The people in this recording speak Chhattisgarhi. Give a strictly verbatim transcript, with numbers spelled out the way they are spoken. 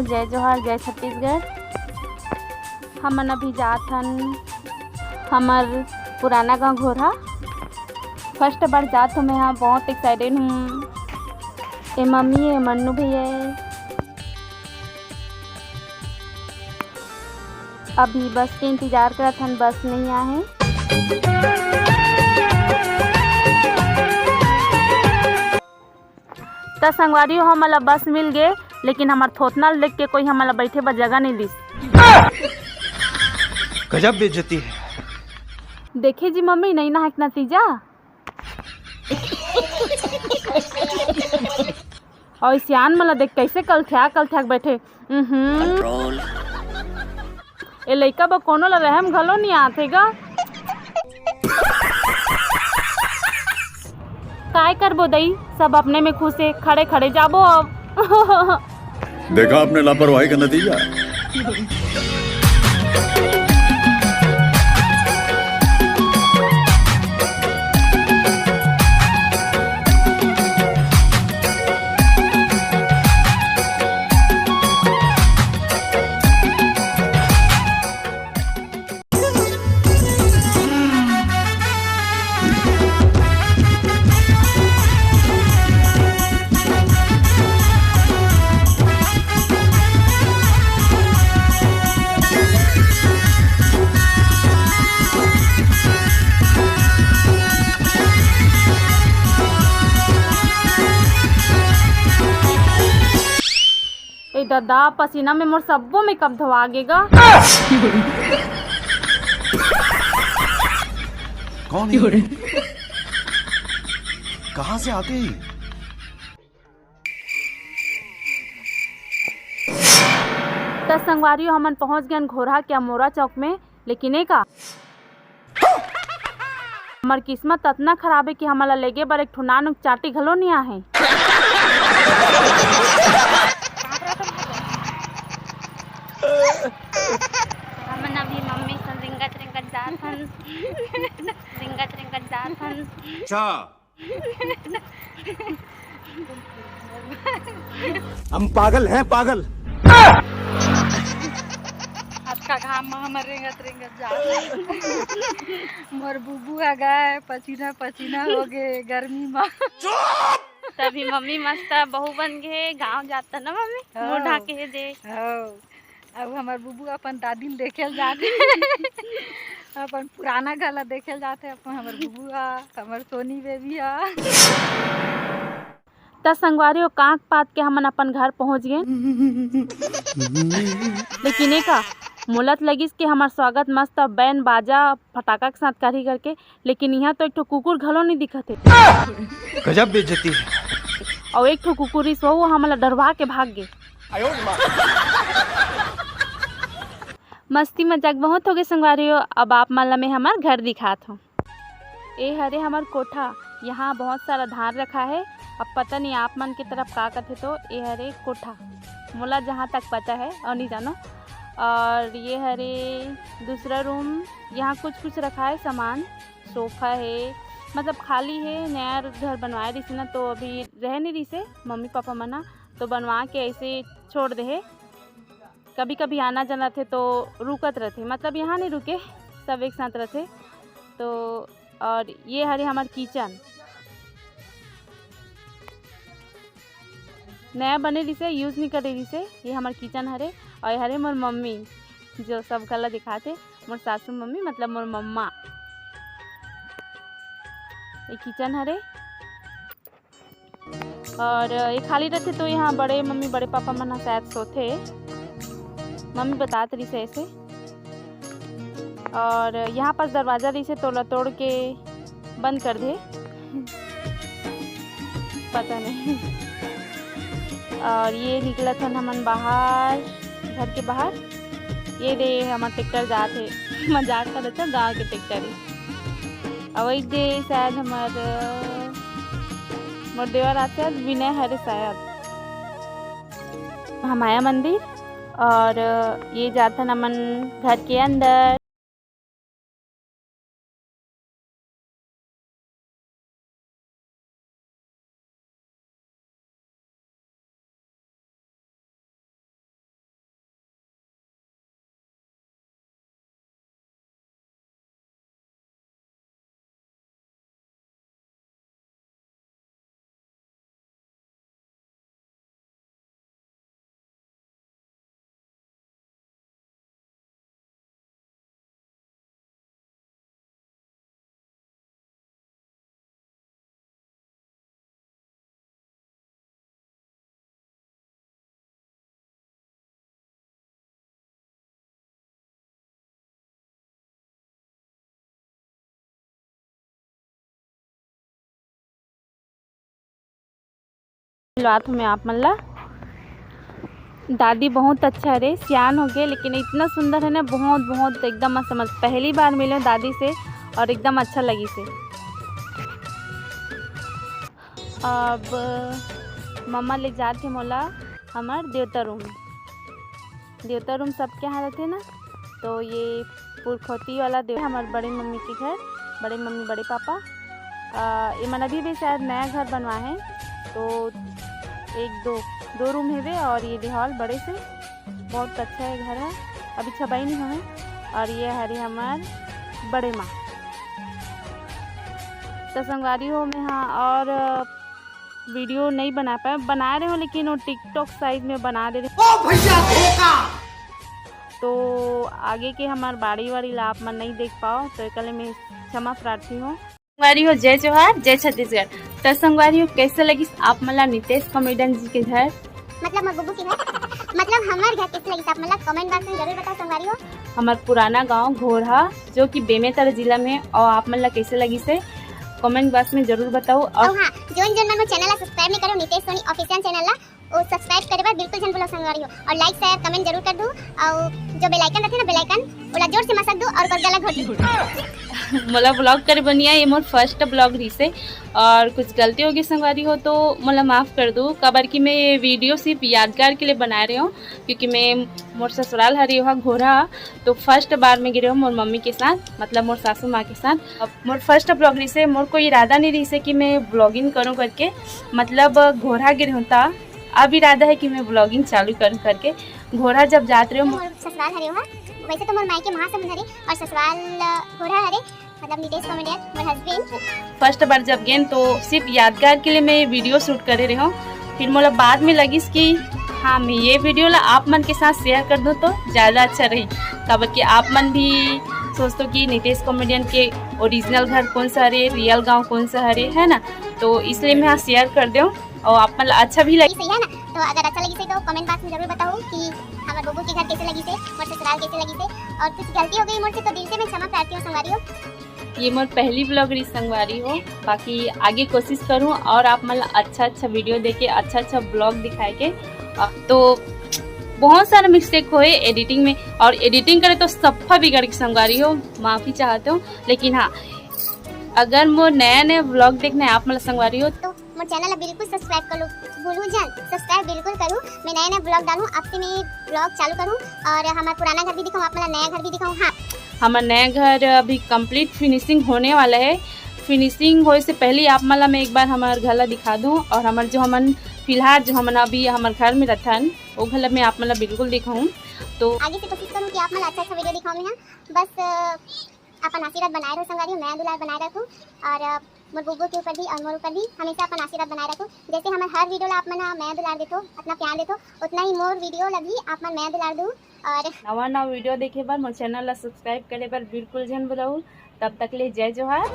जय जोहार, जय छत्तीसगढ़। हमन अभी जात हन हमर पुराना गांव घोरहा। फर्स्ट बार जात हूँ मैं, हाँ, बहुत एक्साइटेड हूँ। ए मम्मी, ए मन्नू भैया, ए अभी बस के इंतजार करत हन, बस नहीं आहे। त संगवारी हो, हमन ला बस मिल गे, लेकिन हमर थोथना ल देख के कोई हमन ला बैठे बर जगह नहीं दिस। गजब बेइज्जती है। देखे जी मम्मी, नहीं ना है नतीजा। और सियान मन ला देख कैसे कलथ्या कलथ्या के बैठे। उहुं। ए लइका बर कोनो ला रहम घलो नहीं आथे गा। काय करबो दई, सब अपने में खुश हे, खड़े खड़े जाबो अब। देखा आपने लापरवाही का नतीजा। ए ददा, पसीना में मोर सब्बो मेकअप धोआ गे गा। कौन है? कहाँ से आते हैं? त संगवारी हो, हमन पहुंच गेन घोरहा के अमोरा चौक में, लेकिन ए का हमर किस्मत अतना खराब हे कि हमन ला लेगे बर एक ठो नान चाटी घलो नइ आहे। हमन अभी मम्मी संग रेंगत रेंगत जात हन, रेंगत रेंगत जात हन। अच्छा। हम पागल हैं, पागल। अतका घाम म हमर रेंगत रेंगत जात हे। मोर बुबू आ गए, पसीना पसीना हो गए गर्मी म। तभी मम्मी मस्त बहू बन गए, गांव जाता ना मम्मी, मुंह हाँ। ढाके हे जे। हाँ। अब हमर बुबू अपन दादी ल देखे ल जात हे। अपन पुराना घर ला देखे ल जात हे, अपन हमर बुबू हा, हमर सोनी बेबी हा। त संगवारी हो, कांक पात के हमन अपन घर पहुंच गेन। लेकिन ए का, मोला त लगिस कि हमर स्वागत मस्त बैंड बाजा फटाका के साथ करही करके, लेकिन इहां तो एक ठो कुकुर घलो नइ दिखत हे। गजब बेइज्जती है। अउ एक ठो कुकुर रिस, वो हमन ला डरवा के भाग गे। मस्ती मजाक बहुत हो गए संगवारी हो, अब आप मन ला मैं हमर घर दिखात हूँ। ए हरे हमर कोठा, यहाँ बहुत सारा धान रखा है। अब पता नहीं आप मन के तरफ का कथे, तो ए हरे कोठा, मोला जहाँ तक पता है और नहीं जानो। और ये हरे दूसरा रूम, यहाँ कुछ कुछ रखा है सामान, सोफा है, मतलब खाली है, नया घर बनवाए रहिस ना, तो अभी रह नहीं रहिस हे मम्मी पापा मन ह, तो बनवा के ऐसे छोड़ दे हे। कभी कभी आना जाना थे तो रुकत रहते, मतलब यहाँ नहीं रुके, सब एक साथ रहते। तो और ये हरे हमर किचन, नया बने रिसे, यूज नहीं करे रिसे। ये हमर किचन हरे, और ये हरे मोर मम्मी, जो सब गला दिखाते, मोर सासू मम्मी, मतलब मोर मम्मा। ये किचन हरे, और ये खाली रहते तो यहाँ बड़े मम्मी, बड़े पापा मन शायद सोते, मम्मी बतात रिसे ऐसे। और यहाँ पास दरवाजा रहिसे, तोला तोड़ के बंद कर दे, पता नहीं। और ये निकलत हन हमन बाहर, घर के बाहर। ये दे हमर ट्रैक्टर जात हे। मजाक कर, अच्छा, गांव के ट्रैक्टर हे। अउ एक दे शायद हमर, मोर देवर आथे, विनय हरे शायद। महामाया मंदिर। और ये जाथन हमन घर के अंदर। मिलवात हूँ मैं आप मन ला। दादी बहुत अच्छा रे, सियान हो गए, लेकिन इतना सुंदर है ना, बहुत, बहुत एकदम मस्त, मस्त। पहली बार मिले दादी से और एकदम अच्छा लगी से। अब मम्मा ले जात हे मोला हमर देवता रूम। देवता रूम सबके यहाँ रहते ना, तो ये पुरखौती वाला देव, हमर बड़े मम्मी के घर, बड़े मम्मी, बड़े पापा। अ, ये मन अभी भी शायद नया घर बनवा है, तो एक दो, दो रूम हेवे और ये दे हॉल बड़े से, बहुत अच्छा है घर है, अभी छबाई नहीं हुए। और ये हरे हमार बड़े माँ। तो संगवारी हो, मैं हाँ और वीडियो नहीं बना पाए, बना रहे हो, लेकिन वो TikTok साइज में बना दे रहे। ओ भैया, धोखा। तो आगे के हमार बाड़ी वाड़ी ला आप मन नहीं देख पाओ, तो एकले मैं क्षमा प्रार्थी हूँ। संगवारी हो, जय जोहार, जय छत्तीसगढ़। तो संगवारी हो, कैसे लगिस आप मन ला नितेश कॉमेडियन जी के घर? मतलब मोर बुबू के घर, मतलब हमर घर कैसे लगिस आप मन ला कमेंट बॉक्स में जरूर बताओ संगवारी हो। हमार पुराना गांव घोरहा, जो कि बेमेतरा जिला में, और आप मन ला कैसे लगिस है कमेंट बॉक्स में जरूर बताओ। और और हाँ, जोन जोन मन मोर चैनल ला सब्सक्राइब नहीं करो, नितेश सोनी ऑफिशियल चैनल ला, वो सब्सक्राइब करे बर बिल्कुल झन भूलो संगवारी हो, और लाइक शेयर कमेंट जरूर कर दू, और जो बेल आइकन रहते ना, बेल आइकन ओला जोर से मसक दू और कर गला घोट दू। मोला ब्लॉग करे बनिया, ये मोर फर्स्ट ब्लॉग रहिसे, और कुछ गलती होगी संगवारी हो तो मोला माफ़ कर दू, काबर कि मैं ये वीडियो सिर्फ यादगार के लिए बना रही हूँ, क्योंकि मैं मोर ससुराल हरे वहाँ घोरहा, तो फर्स्ट बार मैं गे रहे हूँ मोर मम्मी के साथ, मतलब मोर सासू माँ के साथ। अब मोर फर्स्ट ब्लॉग रहिसे, मोर कोई इरादा नहीं रहिसे कि मैं ब्लॉगिंग करूँ करके, मतलब घोरहा गे रहे हूँ ता अब इरादा है कि मैं ब्लॉगिंग चालू करूँ करके। घोरहा जब जात रहे हूँ, मोर ससुराल हरे वहाँ, वैसे तो मोर मायके महासमुंद हरे और ससुराल घोरहा हरे, मतलब नितेश कॉमेडियन, मोर हस्बैंड। फर्स्ट बार जब गेन तो सिर्फ यादगार के लिए मैं ये वीडियो शूट करे रहे हूँ। फिर मोला बाद में लगिस कि हाँ, मैं ये वीडियो ला आप मन के साथ शेयर कर दूँ तो ज़्यादा अच्छा रही, काबर कि आप मन भी सोचतो कि नितेश कॉमेडियन के ओरिजिनल घर कौन सा हरे, रियल गांव कौन सा हरे, है ना। तो इसलिए मैं हाँ शेयर कर दूँ और आप मन ला अच्छा भी लगे। सही है ना, तो अगर अच्छा लगिस है तो कमेंट बॉक्स में जरूर बताओ कि हमारे बुबू के घर कैसे लगिस है, मोर ससुराल कैसे लगिस है, और कुछ गलती हो गई मोर से तो दिल से मैं क्षमा प्रार्थी हूँ संगवारी हो। ये मोर पहली ब्लॉग रही संगवारी हो, बाकी आगे कोशिश करूँ और आप मन ला अच्छा अच्छा वीडियो देके, अच्छा अच्छा ब्लॉग दिखाए के। अ, तो बहुत सारा मिस्टेक होए एडिटिंग में, और एडिटिंग करे तो सफा बिगड़ के संगवारी हो, माफ़ी चाहते हो। लेकिन हाँ, अगर मोर नया नया ब्लॉग देखना है आप मन ला संगवारी हो तो मोर चैनल ला बिल्कुल सब्सक्राइब कर लो, भूलू झन सब्सक्राइब बिल्कुल करूँ। मैं नया नया ब्लॉग डालूँ, आपसे मैं ब्लॉग चालू करूँ और हमारा पुराना घर भी दिखाऊँ, आप मन ला नया घर भी दिखाऊँ। हाँ, हमार नया घर अभी कंप्लीट फिनिशिंग होने वाला है। फिनिशिंग होए से पहले आप मन ला मैं एक बार हमार घर ला दिखा दूँ, और हमार जो हमन फिलहाल जो हमन अभी हमार घर में रथन, वो घर ला मैं आप मन ला बिल्कुल दिखाऊँ। तो आगे से कोशिश करूँ कि आप मन ला अच्छा अच्छा वीडियो दिखाऊँ मैं। हाँ, बस अ, अपन आशीर्वाद बनाए रहो संगवारी हो, मया दुलार बनाए रखो, और अ, मोर बुबू के ऊपर भी और मोर ऊपर भी हमेशा अपन आशीर्वाद बनाए रखो। जैसे हमार हर वीडियो ला आप मन मया दुलार देथो, इतना प्यार देथो, उतना ही मोर वीडियो ला भी आप मन मया दुलार दो। और नवा नवा वीडियो देखे बर, मोर चैनल ला सब्सक्राइब करे बर बिल्कुल झन भुलाऊ। तब तक ले जय जोहार।